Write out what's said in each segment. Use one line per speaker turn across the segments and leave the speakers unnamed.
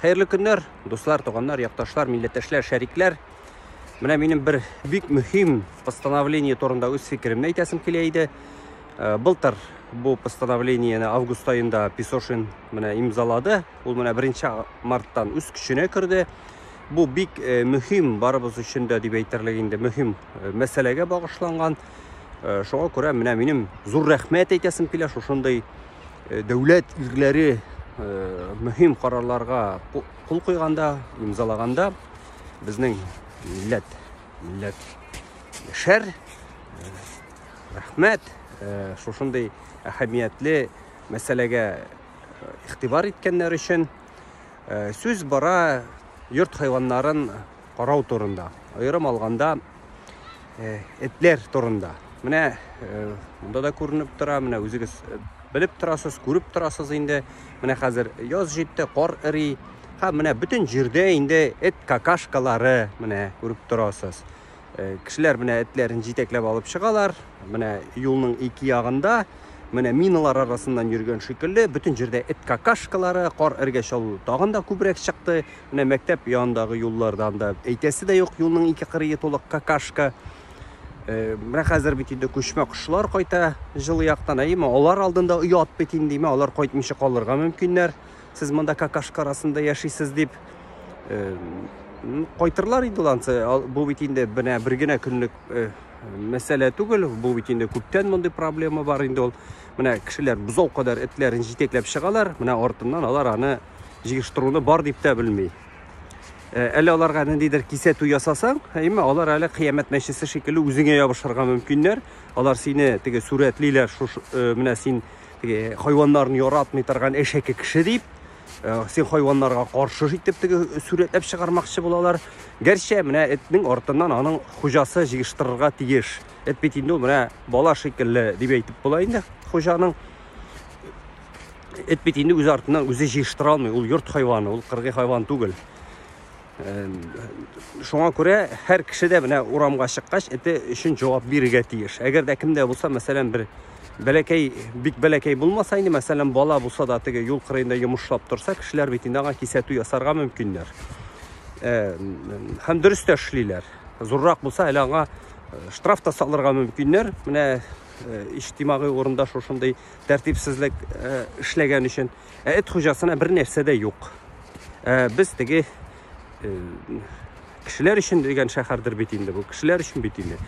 Хәерле көннәр, дуслар, туганнар, якташлар, милләттәшләр, шәрикләр. Менә минем бер бик мөһим постановление турында үз фикеремне әйтәсем килә иде. Э, былтыр бу постановлениене август аенда Песошин менә имзалады. Ул менә 1 марттан үз көченә керде. Бу бик э, мөһим барыбыз өчен дә дип әйтерлек инде мөһим э, мәсьәләгә багышланган. Шуңа күрә менә минем зур рәхмәт әйтәсем килә шушындый дәүләт ирләре мөһим карарларга кул куйганда, имзалаганда безнең милләт, милләт яшәр. Рәхмәт шушындый әһәмиятле мәсьәләгә игътибар иткәннәр өчен. Сүз бара йорт хайваннарын карау турында. Аерым алганда, этләр турында. Менә монда да күренеп тора, менә үзегез белеп торасыз, күреп торасыз инде. Менә хәзер яз җитте, кар эри. Һәм менә бөтен җирдә инде эт какашкалары менә күреп торасыз. Кешеләр менә этләрен җитәкләп алып чыгалар. Менә юлның ике ягында менә миналар арасыннан йөргән шикелле, бөтен җирдә эт какашкалары, кар эргәч ул тагын да күбрәк чыкты. Менә мәктәп янындагы юллардан да әйтәсе дә юк, юлның ике кырые тулы какашка. Э, менә хәзер бит инде күчмә кошлар кайта җылы яктан, әйеме? Алар алдында оят бит инде, әйеме? Алар кайтмыйча калырга мөмкиннәр. Сез монда какашка арасында яшисез дип. Э, кайтырлар инде ул. Бу бит инде менә бер генә көнлек э, мәсьәлә түгел, бу бит инде күптән мондый проблема бар инде ул. Менә кешеләр бозау кадәр этләрен җитәкләп чыгалар, менә артыннан алар аны җыештыруны бар дип тә белми. Э, әле аларга ниндидер кисәтү ясасаң, әйме, алар әле кыямәт мәчесе шикелле үзеңә ябышырга мөмкиннәр. Алар сине теге сурәтлиләр, шуш, э, менә син теге хайваннарны яратмый торган әшәке кеше дип, э, син хайваннарга каршы итеп теге сурәтләп чыгармакчы булалар. Гәрчә менә этнең артыннан аның хуҗасы җыештырырга тиеш. Эт бит инде ул менә бала шикелле дип әйтеп була инде хуҗаның. Эт бит инде үз артыннан үзе җыештыра алмый. Ул йорт хайваны, ул кыргый хайван түгел. Шуңа күрә һәр кеше дә менә урамга чыккач эте өчен җавап бирергә тиеш. Әгәр дә кемдә булса, мәсәлән, бер бәләкәй, бик бәләкәй булмаса инде, мәсәлән, бала булса да теге юл кырыенда йомышлап торса, кешеләр бит инде аңа кисәтү ясарга мөмкиннәр. Һәм дөрес тә эшлиләр. Зуррак булса, әле аңа штраф та салырга мөмкиннәр. Менә иҗтимагый урында шушындый тәртипсезлек э, эшләгән өчен. Ә эт хуҗасына бер нәрсә дә юк. Ә без теге э, кешеләр өчен дигән шәһәрдер бит инде бу, кешеләр өчен бит инде.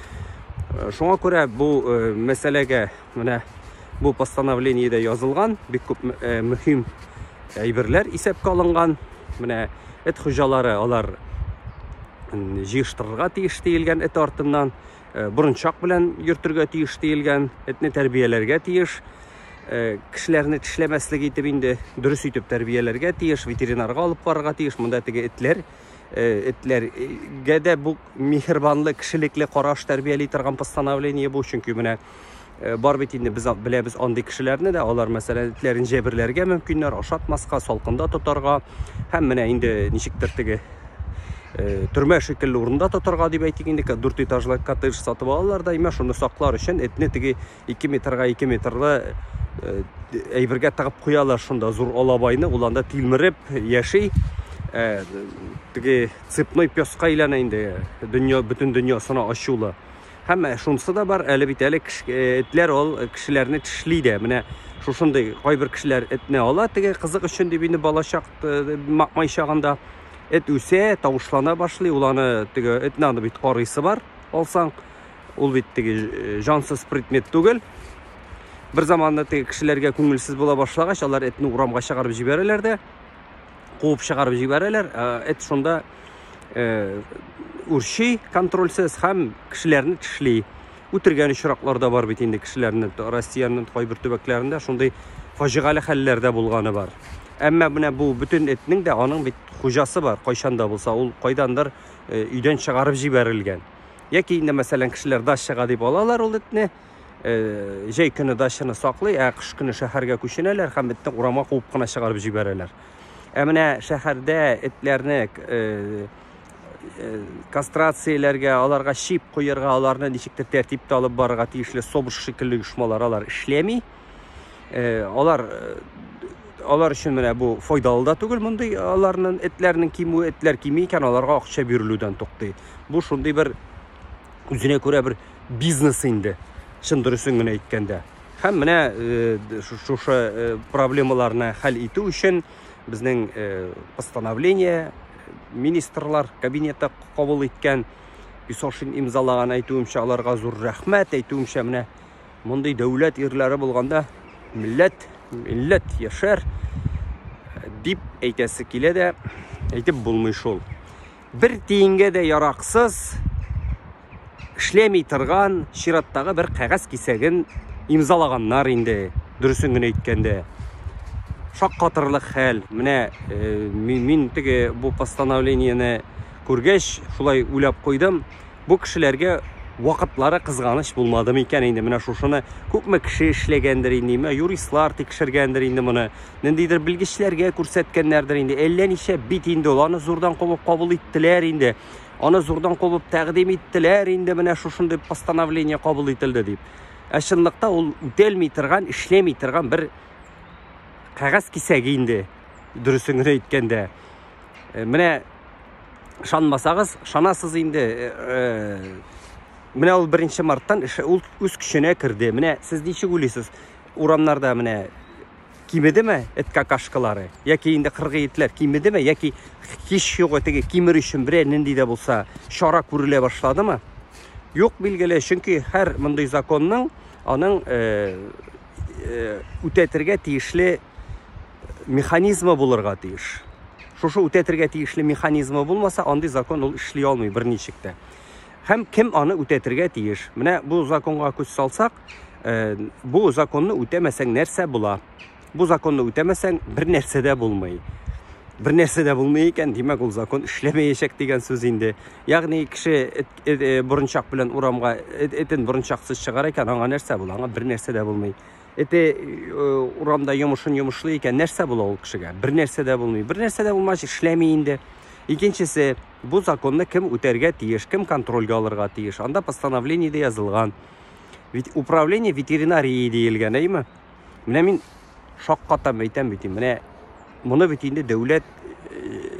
Э, шуңа күрә бу мәсьәләгә менә бу постановлениедә язылган бик күп мөһим әйберләр исәпкә алынган. Менә эт хуҗалары алар җыештырырга тиеш диелгән эт артыннан. Э, борынчак белән йөртергә тиеш диелгән, этне тәрбияләргә тиеш, э, кешеләрне тешләмәслек итеп инде дөрес итеп тәрбияләргә тиеш, ветеринарга алып барырга тиеш. Монда теге этләр, э, этләргә дә бу миһербанлы, кешелекле караш тәрбияли торган постановление бу, чөнки менә бар бит инде без беләбез андый кешеләрне дә, алар мәсәлән этләрен җәберләргә мөмкиннәр, ашатмаска, салкында тотарга һәм менә инде ничектер теге э, төрмә шикелле урында тотарга дип әйтик инде, дүрт этажлы коттедж сатып алалар да, имә шуны саклар өчен этне теге 2 метрга 2 метрлы э, әйбергә тыгып куялар шунда зур алабайны, ул анда тилмереп яши. Э, теге цепной песка әйләнә инде, дөнья, бөтен дөньясына ачулы. Һәм шунысы да бар, әле бит әле этләр ул кешеләрне тешли дә. Менә шушындый кайбер кешеләр этне ала теге кызык өчен дип инде балачак май чагында. Эт үсә, тавышлана башлый, ул аны теге этне аны бит карыйсы бар, алсаң, ул бит теге җансыз предмет түгел. Бер заманны теге кешеләргә күңелсез була башлагач, алар этне урамга чыгарып җибәрәләр дә, куып чыгарып җибәрәләр. Эт шунда үрчи контрольсез һәм кешеләрне тешли. Үтергән очраклар да бар бит инде кешеләрне. Россиянең кайбер төбәкләрендә шундый фаҗигале хәлләр дә булганы бар. Әмма менә бу бөтен этнең дә аның бит хуҗасы бар, кайчан да булса ул кайдандыр өйдән чыгарып җибәрелгән. Яки инде мәсәлән кешеләр дачага дип алалар ул этне. Җәй көне дачаны саклый, ә кыш көне шәһәргә күченәләр һәм этне урамга куып кына чыгарып җибәрәләр. Ә менә шәһәрдә этләрне кастрацияләргә, аларга чип куярга, аларны ничектер тәртиптә алып барырга тиешле СОБР шикелле оешмалар алар эшләми. Алар Алар өчен менә бу файдалы да түгел мондый аларның этләрнең кимүе, этләр кими икән, аларга акча бирелүдән туктый. Бу шундый бер үзенә күрә бер бизнес инде, чын дөресен генә әйткәндә. Һәм менә шушы проблемаларны хәл итү өчен безнең постановление министрлар кабинеты кабул иткән, Песошин имзалаган, әйтүемчә, аларга зур рәхмәт, әйтүемчә, менә мондый дәүләт ирләре булганда милләт, милләт яшәр дип әйтәсе килә дә, әйтеп булмый шул. Бер тиенгә дә яраксыз, эшләми торган чираттагы бер кәгазь кисәген имзалаганнар инде, дөресен генә әйткәндә. Шаккатырлык хәл. Менә э, мин, мин теге бу постановлениене күргәч, шулай уйлап куйдым. Бу кешеләргә вакытлары кызганыч булмады микән инде? Менә шушыны күпме кеше эшләгәндер инде, менә юристлар тикшергәндер инде моны, ниндидер белгечләргә күрсәткәннәрдер инде. Әллә ничә бит инде ул, аны зурдан кубып кабул иттеләр инде. Аны зурдан кубып тәкъдим иттеләр инде, менә шушындый постановление кабул ителде дип. Ә чынлыкта ул үтәлми торган, эшләми торган бер кәгазь кисәге инде, дөресен генә әйткәндә. Э, менә ышанмасагыз, ышанасыз инде. Э, э, менә ул 1 марттан ул үз көченә керде. Менә сез ничек уйлыйсыз? Урамнарда менә кимедеме эт какашкалары? Яки инде кыргый этләр кимедеме? Яки һич югы теге кимер өчен берәр нинди дә булса чара күрелә башладымы? Юк, билгеле, чөнки һәр мондый законның аның үтәтергә тиешле механизмы булырга тиеш. Шушы үтәтергә тиешле механизмы булмаса, андый закон ул эшли алмый берничек тә. Һәм кем аны үтәтергә тиеш? Менә бу законга күз салсак, э, бу законны үтәмәсәң нәрсә була? Бу законны үтәмәсәң, бер нәрсә дә булмый. Бер нәрсә дә булмый икән, димәк, ул закон эшләмәячәк дигән сүз инде. Ягъни кеше эт, эт, э, борынчак белән урамга этен борынчаксыз чыгара икән, аңа нәрсә була? Аңа бер нәрсә дә булмый. Эте э, урамда йомышын йомышлый икән, нәрсә була ул кешегә? Бер нәрсә дә булмый. Бер нәрсә дә булмач, эшләми инде. Икенчесе, бу законны кем үтәргә тиеш, кем контрольгә алырга тиеш? Анда постановлениедә язылган. Ведь управление ветеринарии диелгән, әйме? Менә мин шаккатам әйтәм бит, менә моны бит инде дәүләт э,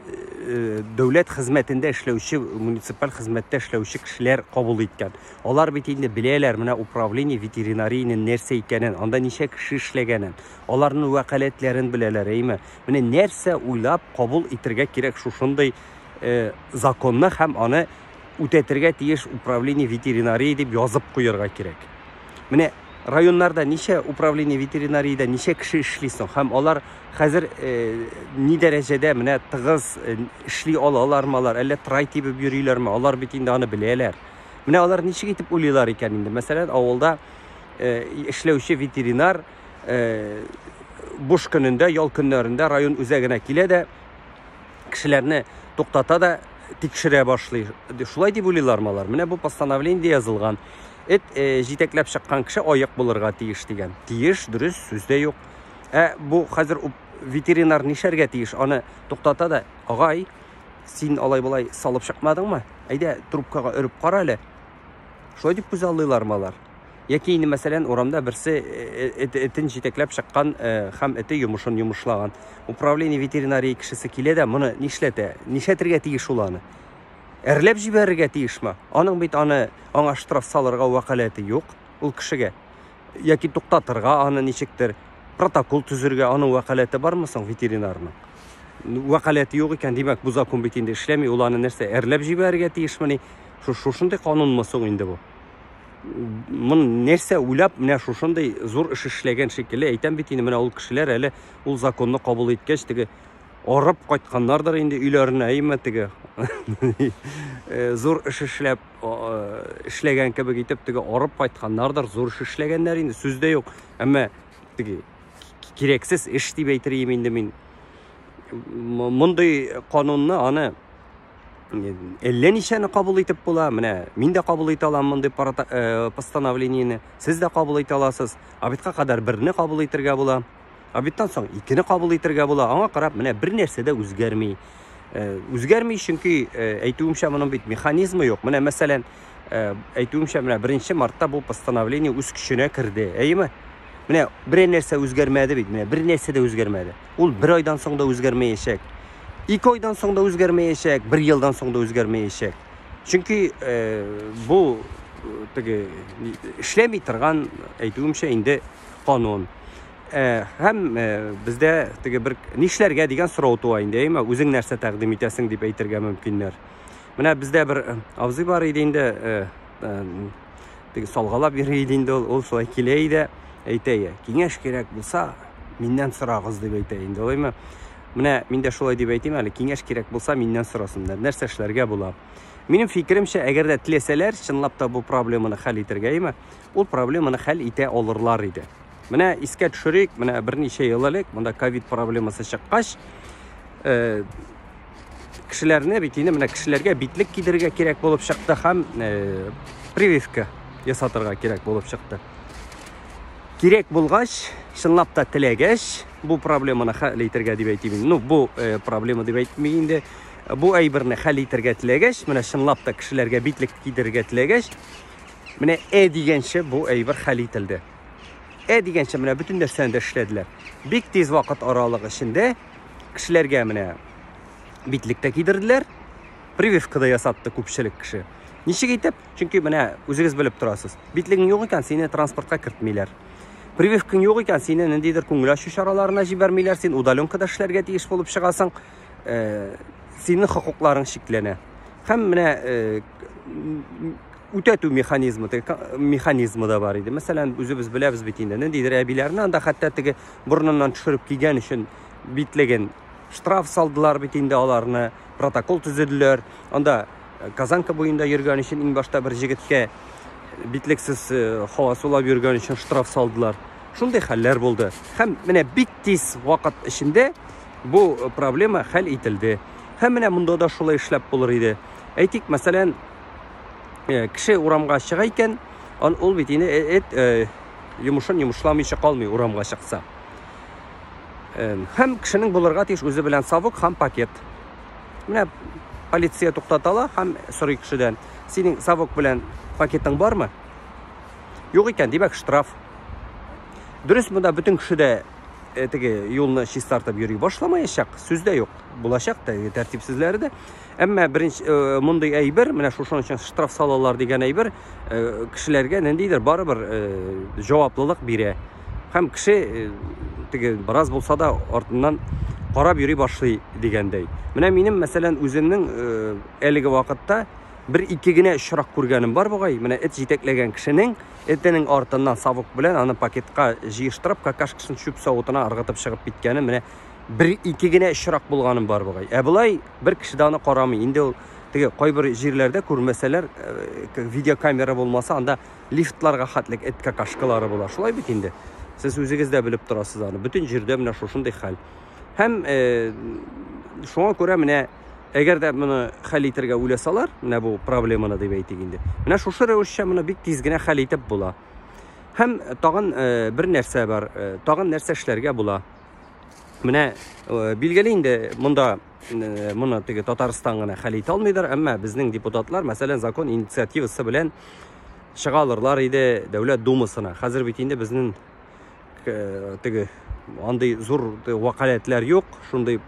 э, дәүләт хезмәтендә эшләүче, муниципаль хезмәттә эшләүче кешеләр кабул иткән. Алар бит инде беләләр менә управление ветеринариянең нәрсә икәнен, анда ничә кеше эшләгәнен, аларның вәкаләтләрен беләләр, әйме? Менә нәрсә уйлап кабул итергә кирәк шушындый э, законны һәм аны үтәтергә тиеш управление ветеринарии дип язып куярга кирәк. Менә районнарда ничә управление ветеринариядә ничә кеше эшли соң? Һәм алар хәзер э, ни дәрәҗәдә менә тыгыз э, эшли алалармы алар, әллә трай тибеп йөриләрме? Алар бит инде аны беләләр. Менә алар ничек итеп уйлыйлар икән инде? Мәсәлән, авылда э, эшләүче ветеринар э, буш көнендә, ял көннәрендә район үзәгенә килә дә кешеләрне туктата да тикшерә башлый. Шулай дип уйлыйлармы алар? Менә бу постановлениедә язылган. Эт э, җитәкләп чыккан кеше аек булырга тиеш дигән. Тиеш, дөрес, сүз дә юк. Ә бу хәзер ветеринар нишләргә тиеш? Аны туктата да, агай, син алай-болай салып чыкмадыңмы? Әйдә, трубкага өреп кара әле. Шулай дип күз аллыйлармы алар? Яки инде, мәсәлән, урамда берсе э, э, этен җитәкләп чыккан э, һәм эте йомышын йомышлаган. Управление ветеринарии кешесе килә дә, моны нишләтә? Нишләтергә тиеш ул аны? Әрләп җибәрергә тиешме? Аның бит аны аңа штраф салырга вәкаләте юк ул кешегә. Яки туктатырга аны ничектер, протокол төзергә аның вәкаләте бармы соң ветеринарның? Вәкаләте юк икән, димәк, бу закон бит инде эшләми, ул аны нәрсә, әрләп җибәрергә тиешмени? Шушындый канунмы соң инде бу? Моны нәрсә уйлап, менә шушындый зур эш эшләгән шикелле әйтәм бит инде, менә ул кешеләр әле ул законны кабул иткәч, теге арып кайтканнардыр инде өйләренә, әйме теге э, зур эш эшләп эшләгән кебек итеп теге арып кайтканнардыр, зур эш эшләгәннәр инде, сүз дә юк. Әмма теге кирәксез эш дип әйтер идем инде мин. Мондый канунны аны әллә ничәне кабул итеп була. Менә мин дә кабул итә алам мондый э, постановлениене. Сез дә кабул итә аласыз. Обедка кадәр берне кабул итергә була. Обедтан соң икене кабул итергә була. Аңа карап менә бер нәрсә дә үзгәрми. Э, үзгәрми, чөнки э, әйтүемчә моның бит механизмы юк. Менә мәсәлән, әйтүемчә менә 1 мартта бу постановление үз көченә керде. Әйеме? Менә берәр нәрсә үзгәрмәде бит, менә бер нәрсә дә үзгәрмәде. Ул бер айдан соң да үзгәрмәячәк. Ике айдан соң да үзгәрмәячәк, бер елдан соң да үзгәрмәячәк. Чөнки э, бу э, теге эшләми торган, әйтүемчә, инде канун. Э, һәм э, бездә теге бер нишләргә дигән сорау туа инде, әйме? Үзең нәрсә тәкъдим итәсең дип әйтергә мөмкиннәр. Менә бездә бер э, абзый бар иде инде, теге салгалап йөри иде инде ул, ул шулай килә иде, әйтә, киңәш кирәк булса, миннән сорагыз дип әйтә инде, алаймы? Менә мин дә шулай дип әйтим әле, киңәш кирәк булса, миннән сорасыннар. Нәрсә эшләргә була? Минем фикеремчә, әгәр дә теләсәләр, чынлап та бу проблеманы хәл итәргә, әйме, ул проблеманы хәл итә алырлар иде. Менә искә төшерик, менә берничә ел элек монда ковид проблемасы чыккач, э, кешеләрне бит инде менә кешеләргә битлек кидерергә кирәк булып чыкты һәм э, прививка ясатырга кирәк булып чыкты. Кирәк булгач, чынлап та теләгәч, бу проблеманы хәл итәргә дип әйтим. Ну, бу э, проблема дип әйтмим инде. Бу әйберне хәл итәргә теләгәч, менә чынлап та кешеләргә битлек кидерергә теләгәч, менә э дигәнче бу әйбер хәл ителде. Ә дигәнчә менә бөтен нәрсәне дә эшләделәр. Бик тиз вакыт аралыгы эчендә кешеләргә менә битлек тә кидерделәр, прививка да ясатты күпчелек кеше. Ничек итеп? Чөнки менә үзегез белеп торасыз. Битлегең юк икән, сине транспортка кертмиләр. Прививкаң юк икән, сине ниндидер күңел ачу чараларына җибәрмиләр, син удаленкада эшләргә тиеш булып чыгасың. Э, синең хокукларың чикләнә. Һәм менә э, үтәтү механизмы, механизмы да бар иде. Мәсәлән, үзебез беләбез бит инде, ниндидер әбиләрне анда хәтта теге борыныннан төшереп кигән өчен битлеген штраф салдылар бит инде аларны, протокол төзеделәр. Анда э, Казанка буенда йөргән өчен иң башта бер җегеткә битлексез э, һава сулап йөргән өчен штраф салдылар. Шундый хәлләр булды. Һәм менә бик тиз вакыт эчендә бу э, проблема хәл ителде. Һәм менә монда да шулай эшләп булыр иде. Әйтик, мәсәлән, Э, кеше урамга чыга икән, ан ул бит инде э, эт э, йомышын йомышламыйча калмый урамга чыкса. Һәм кешенең булырга тиеш үзе белән совок һәм пакет. Менә полиция туктата ала һәм сорый кешедән, синең совок белән пакетың бармы? Юк икән, димәк, штраф. Дөрес, монда бөтен кеше дә теге юлны чистартып йөри башламаячак, сүз дә юк. Булачак та тәртипсезләре дә. Әмма беренче э, мондый әйбер, менә шушының өчен штраф салалар дигән әйбер э, кешеләргә ниндидер барыбер э, җаваплылык бирә. Һәм кеше теге бераз булса да артыннан карап йөри башлый дигәндәй. Менә минем, мәсәлән, үземнең әлеге вакытта бер ике генә очрак күргәнем бар бугай. Менә эт җитәкләгән кешенең этенең артыннан савык белән аны пакетка җыештырып, какашкасын чүп савытына ыргытып чыгып киткәне менә бер-ике генә очрак булганым бар бугай. Ә болай бер кеше дә аны карамый. Инде ул теге кайбер җирләрдә күрмәсәләр, э, видеокамера булмаса, анда лифтларга хәтлек эт какашкалары була. Шулай бит инде. Сез үзегез дә белеп торасыз аны. Бөтен җирдә менә шушындый хәл. Һәм э, шуңа күрә менә әгәр дә моны хәл итәргә уйласалар, менә бу проблеманы дип әйтик инде. Менә шушы рәвешчә моны бик тиз генә хәл итеп була. Һәм тагын э, бер нәрсә бар, тагын нәрсә эшләргә була. Менә э, билгеле инде монда э, моны теге Татарстан гына хәл итә алмыйдыр, әмма безнең депутатлар, мәсәлән, закон инициативасы белән чыга алырлар иде Дәүләт Думасына. Хәзер бит инде безнең э, теге андый зур вакаләтләр юк, шундый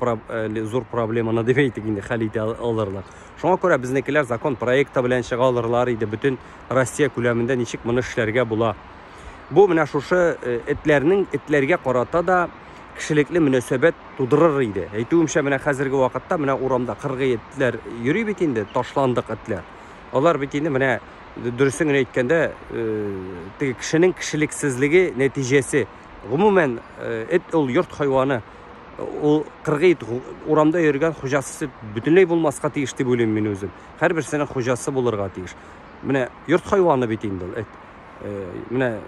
зур проблеманы дип әйтик инде хәл итә алырлар. Шуңа күрә безнекеләр закон проекты белән чыга алырлар иде бөтен Россия күләмендә ничек моны эшләргә була. Бу менә шушы э, этләрнең этләргә карата да кешелекле мөнәсәбәт тудырыр иде. Әйтүемчә, менә хәзерге вакытта менә урамда кыргый этләр йөри бит инде, ташландык этләр. Алар бит инде менә дөресен генә әйткәндә, э, теге кешенең кешелексезлеге нәтиҗәсе. Гомумән, э, эт ул йорт хайваны. Ул кыргый эт урамда йөргән хуҗасыз эт бөтенләй булмаска тиеш дип уйлыйм мин үзем. Һәрберсенең хуҗасы булырга тиеш. Менә йорт хайваны бит инде ул эт. Э, менә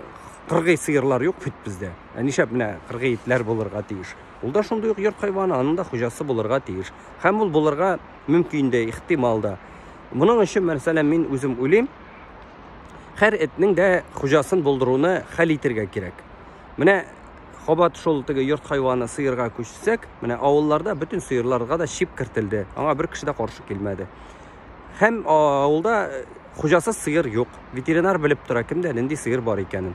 кыргый сыерлар юк бит бездә. Ә нишләп менә кыргый этләр булырга тиеш? Ул да шундый ук йорт хайваны, аның да хуҗасы булырга тиеш. Һәм ул булырга мөмкин дә, ихтимал да. Моның өчен, мәсәлән, мин үзем уйлыйм, һәр этнең дә хуҗасын булдыруны хәл итергә кирәк. Менә кабат шул теге йорт хайваны сыерга күчсәк, менә авылларда бөтен сыерларга да чип кертелде. Аңа бер кеше дә каршы килмәде. Һәм авылда хуҗасыз сыер юк. Ветеринар белеп тора, кемдә нинди сыер бар икәнен.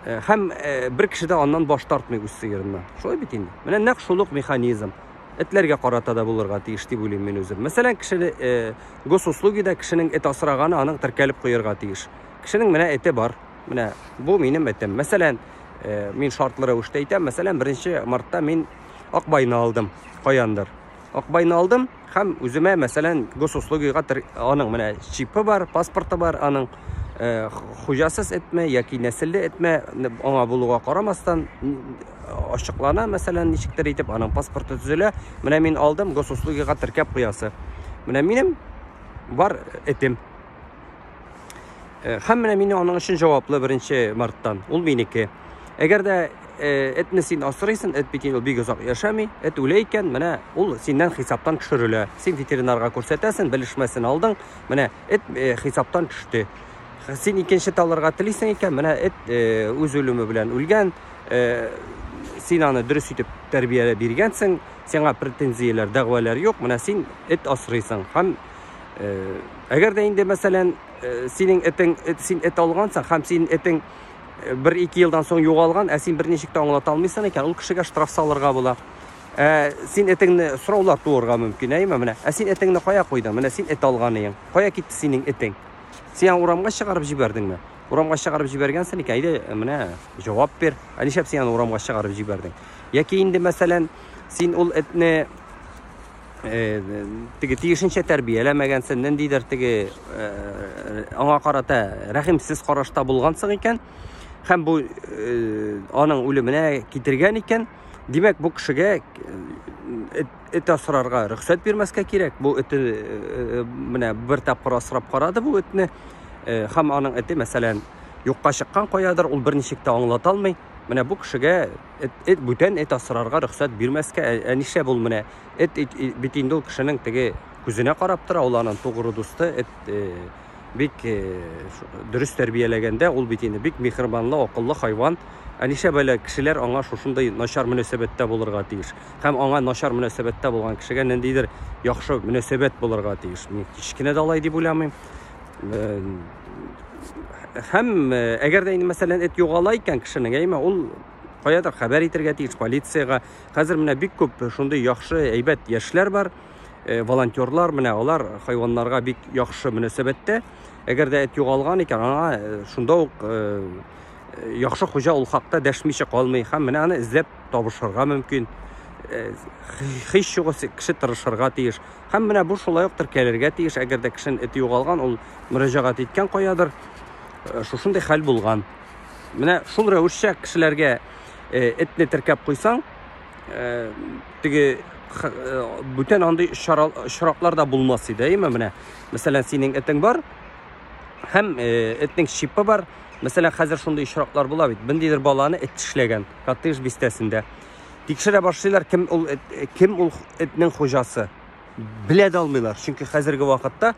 Һәм бер кеше дә аннан баш тартмый үз сыерыннан. Шулай бит инде. Менә нәкъ шул ук механизм этләргә карата да булырга тиеш дип уйлыйм мин үзем. Мәсәлән, кеше госуслугида кешенең эт асраганы аның теркәлеп куярга тиеш. Кешенең менә эте бар. Менә бу минем этем. Мәсәлән, мин шартлы рәвештә әйтәм, мәсәлән, 1 мартта мин Акбайны алдым каяндыр. Акбайны алдым һәм үземә, мәсәлән, госуслугига аның менә чипы бар, паспорты бар, аның хуҗасыз этме яки нәселле этме, аңа булуга карамастан ачыклана, мәсәлән, ничектер итеп аның паспорты төзелә. Менә мин алдым, госуслугига теркәп куясы. Менә минем бар этем. Һәм менә мин аның өчен җаваплы 1 марттан. Ул минеке. Әгәр дә этне син асрыйсың, эт бит инде бик озак яшәми, эт үлә икән, менә ул синнән хисаптан төшерелә. Син ветеринарга күрсәтәсең, белешмәсен алдың, менә эт хисаптан төште. Син икенче эт алырга телисең икән, менә эт үз үлеме белән үлгән, син аны дөрес итеп тәрбияләп биргәнсең, сиңа претензияләр, дәгъвалар юк, менә син эт асрыйсың. Һәм әгәр дә инде, мәсәлән, синең этең, син эт алгансың һәм синең этең бер-ике елдан соң югалган, ә син берничек тә аңлата алмыйсың икән, ул кешегә штраф салырга була. Ә син этеңне сораулар туырга мөмкин, әйеме менә? Ә син этеңне кая куйдың? Менә син эт алганыең. Кая китте синең этең? Син аны урамга чыгарып җибәрдеңме? Урамга чыгарып җибәргәнсең икән, әйдә, менә җавап бир. Ә нишләп син аны урамга чыгарып җибәрдең? Яки инде, мәсәлән, син ул этне теге тиешенчә тәрбияләмәгәнсең, ниндидер теге аңа карата рәхимсез карашта булгансың икән, һәм бу аның үлеменә китергән икән, димәк, бу кешегә эт асрарга рөхсәт бирмәскә кирәк. Бу эте менә бер тапкыр асрап карады бу этне, һәм аның эте, мәсәлән, юкка чыккан каядыр, ул берничек тә аңлата алмый. Менә бу кешегә эт, эт бүтән эт асрарга рөхсәт бирмәскә. Ә нишләп ул менә эт, эт, эт бит инде ул кешенең теге күзенә карап тора, ул аның тугры дусты, эт бик дөрес тәрбияләгәндә ул бит инде бик миһербанлы, акыллы хайван. Ә нишләп әле кешеләр аңа шушындый начар мөнәсәбәттә булырга тиеш? Һәм аңа начар мөнәсәбәттә булган кешегә ниндидер яхшы мөнәсәбәт булырга тиеш. Мин һич кенә дә алай дип уйламыйм. Һәм әгәр дә инде, мәсәлән, эт югала икән кешенең, әйме, ул каядыр хәбәр итәргә тиеш полициягә. Хәзер менә бик күп шундый яхшы, әйбәт яшьләр бар, волонтерлар, менә алар хайваннарга бик яхшы мөнәсәбәттә. Әгәр дә эт югалган икән, аңа шунда ук яхшы хуҗа ул хакта дәшмичә калмый һәм менә аны эзләп табышырга мөмкин. Һич югы кеше тырышырга тиеш. Һәм менә бу шулай ук теркәлергә тиеш. Әгәр дә кешенең эте югалган, ул мөрәҗәгать иткән каядыр, шушындый хәл булган. Менә шул рәвешчә кешеләргә этне теркәп куйсаң, теге бүтән андый очраклар да булмас иде, әйеме? Менә, мәсәлән, синең этең бар һәм этнең чипы бар. Мәсәлән, хәзер шундый очраклар була бит. Ниндидер баланы эт тешләгән коттедж бистәсендә. Тикшерә башлыйлар, кем ул эт, кем ул этнең хуҗасы. Белә дә алмыйлар, чөнки хәзерге вакытта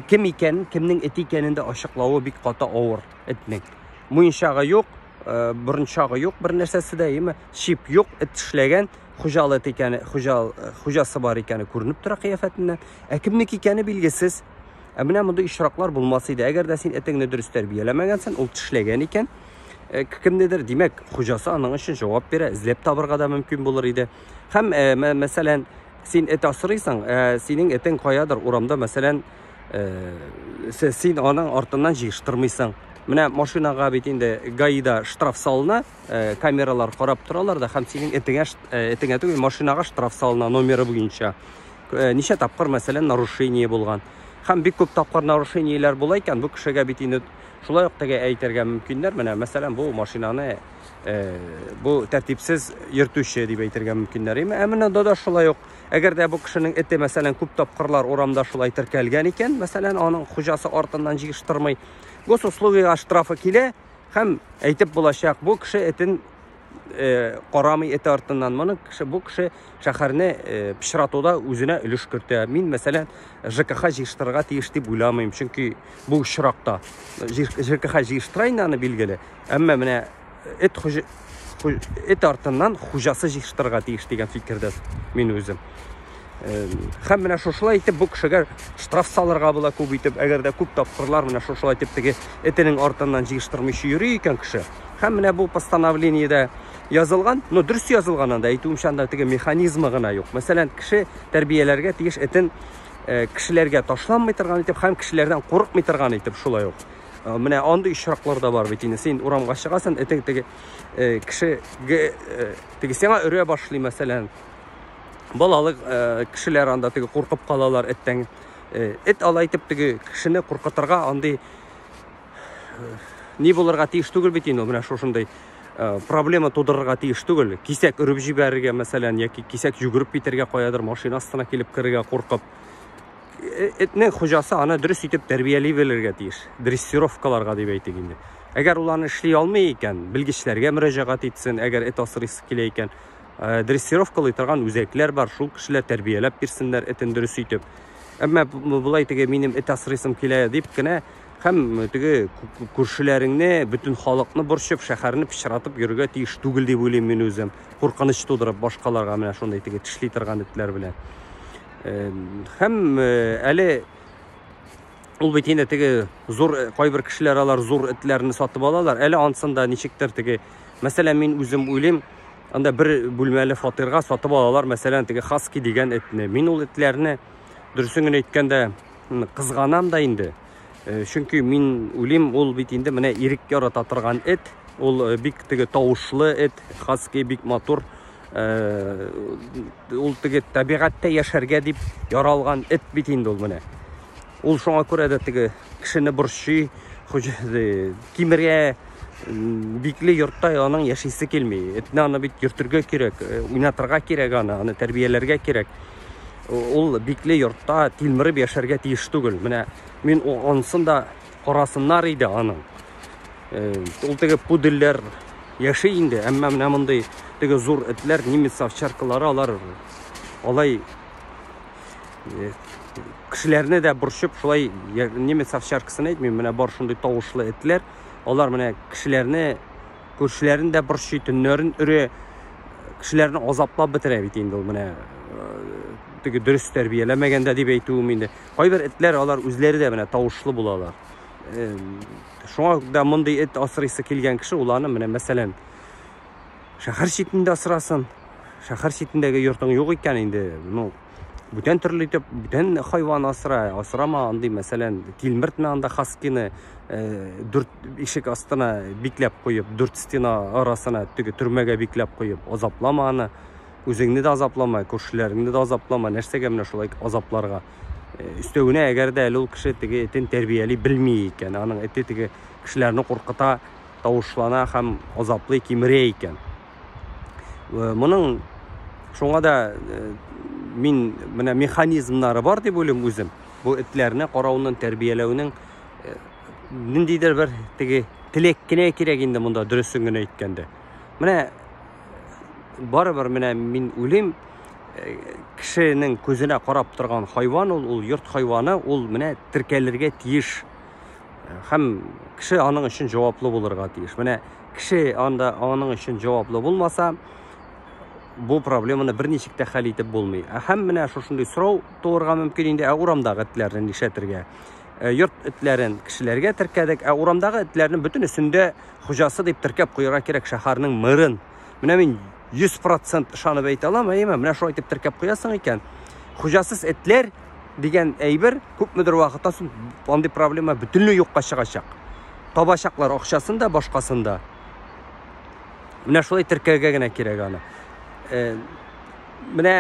кем икәнен, кемнең эте икәнен дә ачыклавы бик каты авыр этнең. Муенчагы юк, борынчагы юк, бер нәрсәсе дә, әйеме? Чип юк, эт тешләгән, хуҗалы эт икәне, хуҗасы бар икәне күренеп тора кыяфәтеннән. Ә кемнеке икәне билгесез. Ә менә мондый очраклар булмас иде. Әгәр дә син этеңне дөрес тәрбияләмәгәнсең, ул тешләгән икән, кемнедер, димәк, хуҗасы аның өчен җавап бирә, эзләп табырга да мөмкин булыр иде. Һәм, мәсәлән, син эт асрыйсың, синең этең каядыр урамда, мәсәлән, син аның артыннан җыештырмыйсың. Менә машинага бит инде ГАИда штраф салына, камералар карап торалар да, һәм синең этеңә, этеңә түгел, машинага штраф салына номеры буенча. Ничә тапкыр, мәсәлән, нарушение булган. Һәм бик күп тапкыр нарушениеләр була икән, бу кешегә бит инде шулай ук теге әйтергә мөмкиннәр. Менә, мәсәлән, бу машинаны бу тәртипсез йөртүче дип әйтергә мөмкиннәр. Ә менә монда да шулай ук. Әгәр дә бу кешенең эте, мәсәлән, күп тапкырлар урамда шулай теркәлгән икән, мәсәлән, аның хуҗасы артыннан җыештырмый, госуслугига штрафы килә һәм әйтеп булачак, бу кеше этен карамый эте артыннан. Моның кеше, бу кеше шәһәрне пычратуда үзенә өлеш кертә. Мин, мәсәлән, ЖКХ җыештырырга тиеш дип уйламыйм, чөнки бу очракта ЖКХ җыештыра инде аны билгеле, әмма менә эт артыннан хуҗасы җыештырырга тиеш дигән фикердә мин үзем. Һәм менә шушылай итеп бу кешегә штраф салырга була күп итеп, әгәр дә күп тапкырлар менә шушылай итеп теге этенең артыннан җыештырмыйча йөри икән кеше. Һәм менә бу постановлениедә язылган, но дөрес язылган анда, әйтүемчә, анда теге механизмы гына юк. Мәсәлән, кеше тәрбияләргә тиеш этен кешеләргә ташланмый торган итеп һәм кешеләрдән курыкмый торган итеп шулай ук. Менә андый очраклар да бар бит инде. Син урамга чыгасың, этең теге кеше теге сиңа өрә башлый, мәсәлән. Балалы кешеләр анда теге куркып калалар эттән. Эт алай итеп теге кешене куркытырга андый ни булырга тиеш түгел бит инде, менә шушындый проблема тудырырга тиеш түгел. Кисәк өреп җибәрергә, мәсәлән, яки кисәк йөгереп китәргә, каядыр машина астына килеп керергә куркып. Этнең хуҗасы аны дөрес итеп тәрбияли белергә тиеш. Дрессировкаларга дип әйтик инде. Әгәр ул аны эшли алмый икән, белгечләргә мөрәҗәгать итсен, әгәр эт асрыйсы килә икән. Дрессировкалый торган үзәкләр бар, шул кешеләр тәрбияләп бирсеннәр этен дөрес итеп. Әмма болай теге минем эт асрыйсым килә дип кенә һәм теге күршеләреңне, бөтен халыкны борчып, шәһәрне пычратып йөрергә тиеш түгел дип уйлыйм мин үзем. Куркыныч тудырып башкаларга менә шундый теге тешли торган этләр белән. Һәм әле ул бит инде теге зур кайбер кешеләр алар зур этләрне сатып алалар. Әле ансын да ничектер теге, мәсәлән, мин үзем уйлыйм, анда бер бүлмәле фатирга сатып алалар, мәсәлән, теге хаски дигән этне. Мин ул этләрне, дөресен генә әйткәндә, кызганам да инде. Чөнки мин уйлыйм, ул бит инде менә ирек ярата торган эт, ул бик теге тавышлы эт, хаски бик матур. Ул теге табигатьтә яшәргә дип яралган эт бит инде ул менә. Ул шуңа күрә дә теге кешене борчый, кимергә, бикле йортта аның яшисе килми. Этне аны бит йөртергә кирәк, уйнатырга кирәк аны, аны тәрбияләргә кирәк. Ул бикле йортта тилмереп яшәргә тиеш түгел. Менә мин анысын да карасыннар иде аның. Ул теге пудельләр яши инде, әмма менә мондый теге зур этләр, немец овчаркалары, алар алай кешеләрне дә борчып, шулай немец овчаркасын әйтмим, менә бар шундый тавышлы этләр, алар менә кешеләрне, күршеләрен дә борчый, төннәрен өрә, кешеләрне азаплап бетерә бит инде ул менә теге дөрес тәрбияләмәгәндә дип әйтүем инде. Кайбер этләр алар үзләре дә менә тавышлы булалар. Шуңа да мондый эт асрыйсы килгән кеше ул аны менә мәсәлән шәһәр читендә асрасын. Шәһәр читендәге йортың юк икән инде, ну, бүтән төрле итеп, бүтән хайван асра, асрама андый, мәсәлән, тилмертмә анда хаскины, дүрт ишек астына бикләп куеп, дүрт стена арасына теге төрмәгә бикләп куеп, азаплама аны. Үзеңне дә азаплама, күршеләреңне дә азаплама. Нәрсәгә менә шулай азапларга? Өстәвенә, әгәр дә әле ул кеше теге этен тәрбияли белми икән, аның эте теге кешеләрне куркыта, тавышлана һәм азаплый, кимерә икән. Моның шуңа да мин менә механизмнары бар дип уйлыйм үзем. Бу этләрне карауның, тәрбияләүнең ниндидер бер теге теләк кенә кирәк инде монда, дөресен генә әйткәндә. Менә барыбер менә мин уйлыйм, кешенең күзенә карап торган хайван ул, ул йорт хайваны, ул менә теркәлергә тиеш. Һәм кеше аның өчен җаваплы булырга тиеш. Менә кеше анда аның өчен җаваплы булмаса, бу проблеманы берничек тә хәл итеп булмый. Һәм менә шушындый сорау туырга мөмкин инде, ә урамдагы этләрне нишләтергә? Йорт этләрен кешеләргә теркәдек, ә урамдагы этләрнең бөтенесендә хуҗасы дип теркәп куярга кирәк шәһәрнең мэрын. Менә мин 100% ышанып әйтә алам, әйеме, менә шулай итеп теркәп куясың икән, хуҗасыз этләр дигән әйбер күпмедер вакыттан соң андый проблема бөтенләй юкка чыгачак. Табачаклар акчасын да, башкасын да. Менә шулай теркәргә генә кирәк аны. Менә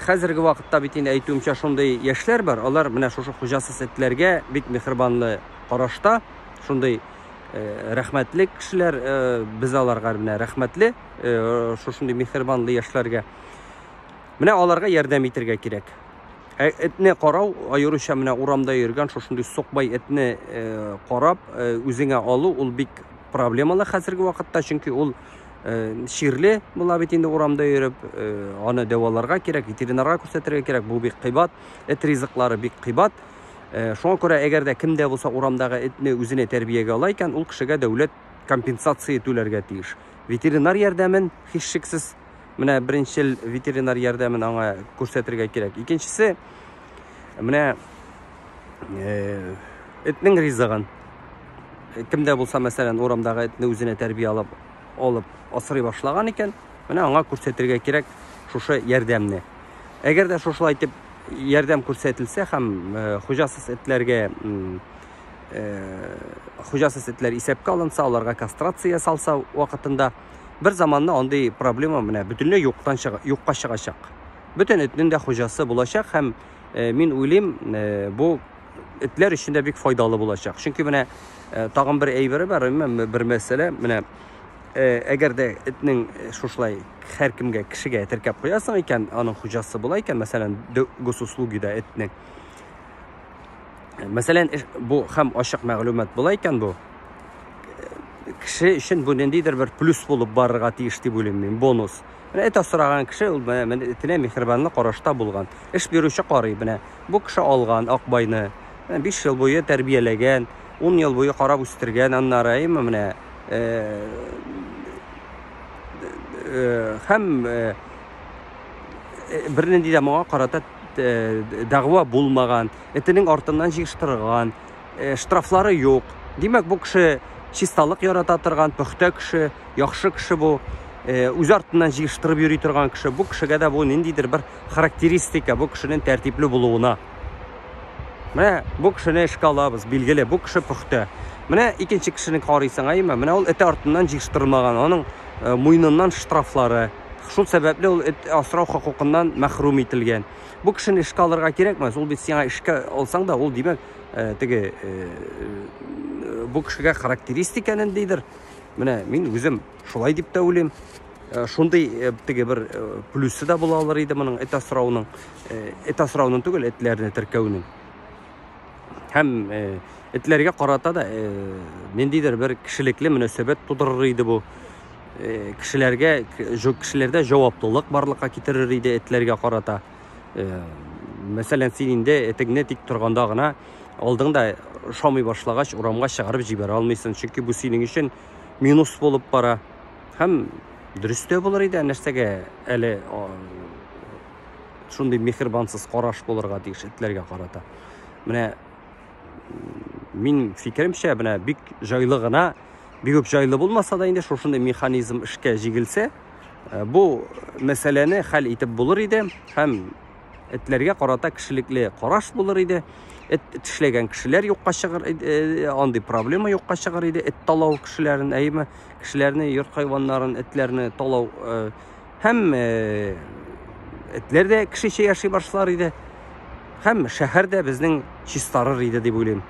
хәзерге вакытта бит инде әйтүемчә шундый яшьләр бар, алар менә шушы хуҗасыз этләргә бик миһербанлы карашта, шундый рәхмәтле кешеләр, без аларга менә рәхмәтле, шушындый миһербанлы яшьләргә. Менә аларга ярдәм итәргә кирәк. Этне карау, аеруча менә урамда йөргән шушындый сукбай этне карап, үзеңә алу, ул бик проблемалы хәзерге вакытта, чөнки ул чирле була бит инде урамда йөреп, аны дәваларга кирәк, ветеринарга күрсәтергә кирәк, бу бик кыйбат, эт ризыклары бик кыйбат. Шуңа күрә әгәр дә кем дә булса урамдагы этне үзенә тәрбиягә ала икән, ул кешегә дәүләт компенсация түләргә тиеш. Ветеринар ярдәмен һичшиксез Менә беренчел ветеринар ярдәмен аңа күрсәтергә кирәк. Икенчесе, менә э, этнең ризыгын. Кемдә булса, мәсәлән, урамдагы этне үзенә тәрбия алып, алып асрый башлаган икән, менә аңа күрсәтергә кирәк шушы ярдәмне. Әгәр дә шушылай итеп ярдәм күрсәтелсә һәм э, хуҗасыз этләргә э, хуҗасыз этләр исәпкә алынса, аларга кастрация ясалса вакытында, бер заманны андый проблема менә бөтенләй юктан чыга, юкка чыгачак. Бөтен этнең дә хуҗасы булачак һәм э, мин уйлыйм, бу этләр өчен дә бик файдалы булачак. Чөнки менә тагын бер әйбере бар, бер мәсьәлә, менә әгәр дә этнең шушылай һәркемгә кешегә теркәп куясың икән, аның хуҗасы була икән, мәсәлән, госуслугида этнең. Мәсәлән, бу һәм ачык мәгълүмат була икән бу. Кеше өчен бу ниндидер бер плюс булып барырга тиеш дип уйлыйм мин, бонус. Менә эт асраган кеше ул менә этенә миһербанлы карашта булган. Эш бирүче карый, менә бу кеше алган Акбайны, 5 ел буе тәрбияләгән, 10 ел буе карап үстергән, аннары әйме менә һәм бернинди дә моңа карата дәгъва булмаган, этенең артыннан җыештырган, штрафлары юк. Димәк, бу кеше чисталык ярата торган, пөхтә кеше, яхшы кеше бу. Үз артыннан җыештырып йөри торган кеше. Бу кешегә дә бу ниндидер бер характеристика, бу кешенең тәртипле булуына. Менә бу кешене эшкә алабыз, билгеле, бу кеше пөхтә. Менә икенче кешене карыйсың, әйеме? Менә ул эте артыннан җыештырмаган, аның муеныннан штрафлары. Шул сәбәпле ул эт асрау хокукыннан мәхрүм ителгән. Бу кешене эшкә алырга кирәкмәс. Ул бит сиңа эшкә алсаң да, ул димәк, теге бу кешегә характеристика ниндидер. Менә мин үзем шулай дип тә уйлыйм. Шундый теге бер плюсы да була алыр иде моның эт асрауның. Эт асрауның түгел, этләрне теркәүнең. Һәм этләргә карата да ниндидер бер кешелекле мөнәсәбәт тудырыр иде бу. Кешеләргә, кешеләрдә җаваплылык барлыкка китерер иде этләргә карата. Мәсәлән, син инде этеңне тик торганда гына алдың да ошамый башлагач, урамга чыгарып җибәрә алмыйсың, чөнки бу синең өчен минус булып бара. Һәм дөрес тә булыр иде, нәрсәгә әле шундый миһербансыз караш булырга тиеш этләргә карата. Менә мин фикеремчә, менә бик җайлы гына, бик үк җайлы булмаса да инде шушындый механизм эшкә җигелсә, бу мәсьәләне хәл итеп булыр иде һәм этләргә карата кешелекле караш булыр иде. Эт тешләгән кешеләр юкка чыгыр иде, андый проблема юкка чыгыр иде. Эт талау кешеләрен, әйеме, кешеләрне, йорт хайваннарын, этләрне талау һәм этләр дә кешечә яши башлар иде. Һәм шәһәр дә безнең чистарыр иде дип уйлыйм.